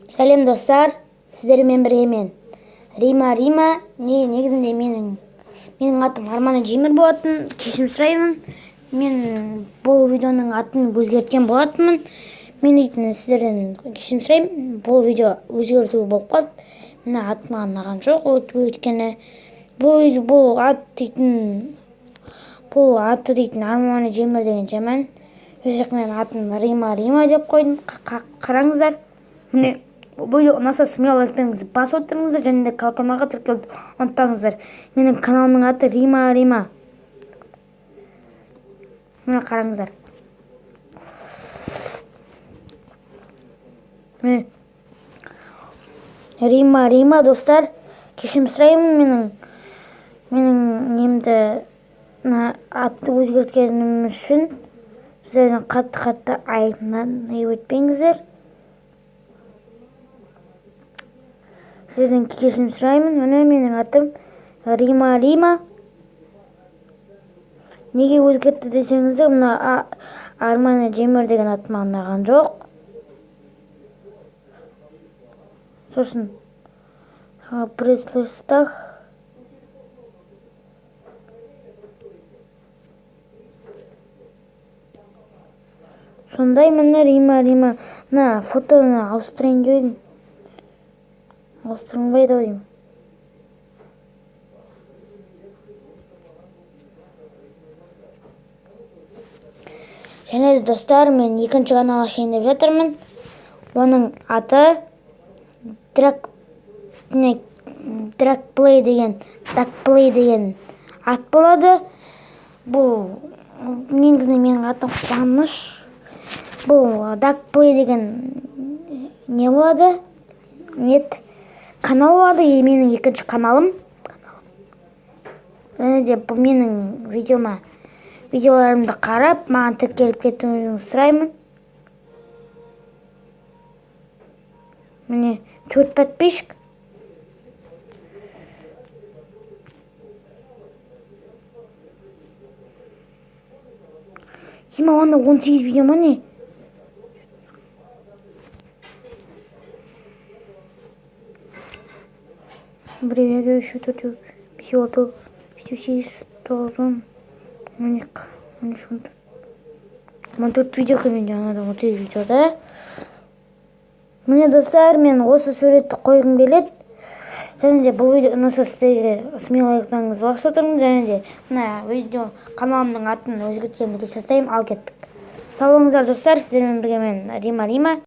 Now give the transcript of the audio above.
Сәлем достар, сіздермен бірге мен Рима Рима. Не негізінде менің атым Арман Жемір болатын. Кешірім сұраймын. Мен бұл видеоның атын өзгерткен болатынмын. Мен дейтін сіздерден кешірім сұраймын. Бұл видео өзгерту болып қалды. Мына ат маған ұнаған жоқ, өйткені бұл ат дейтін, бұл аты дейтін Арман Жемір деген жаман. Өз мен атын Рима Рима деп қойдым. Қараңыздар. Міне, видео ұнаса смело лайктарыңызды басып отырыңыздар және де каналға тіркелуді ұмытпаңыздар. Менің каналымның аты Рима Рима. Міне қараңыздар. Міне Рима Рима достар, кешірім сұраймын менің немді атты өзгерткенім үшін. Сіздерден қатты-қатты айып етпеңіздер. Сіздерден кешірім сұраймын. Міне менің атым Рима Рима. Неге өзгертті десеңіздер, мына Арман Жемір деген ат маған ұнаған жоқ. Сосын пресс-листах сондай міне Рима Рима. Мына фотоны ауыстырайын деп едім. Ауыстырылмайды ау деймін. Және де достар, мен екінші канал ашайын деп жатырмын. Оның аты Дракплей деген, Дракплей деген ат болады. Бұл негізінде менің атым Қуаныш. Бұл Дракплей деген не болады? Нет, канал болады, менің екінші каналым. Және де бұл менің видеоларымды қарап, маған тіркеліп кетуіңізді сұраймын. Міне 4 подписчик. Ема, онда 18 видео ма не? 1, 2, 3, 4, 5, 6, 7, 8, 9, 10, 12, 13, 14. 14 видео көрмейді, анада 18 видеода. Міне достар, мен осы суретті қойғым келеді. Және де бұл видео ұнаса сіздерге смело лайктарыңызды басып отырыңыз. Және де мына видео каналымның атын өзгерткенімді жасаймын. Ал кеттік. Сау болыңыздар достар, сіздермен бірге мен Рима Рима.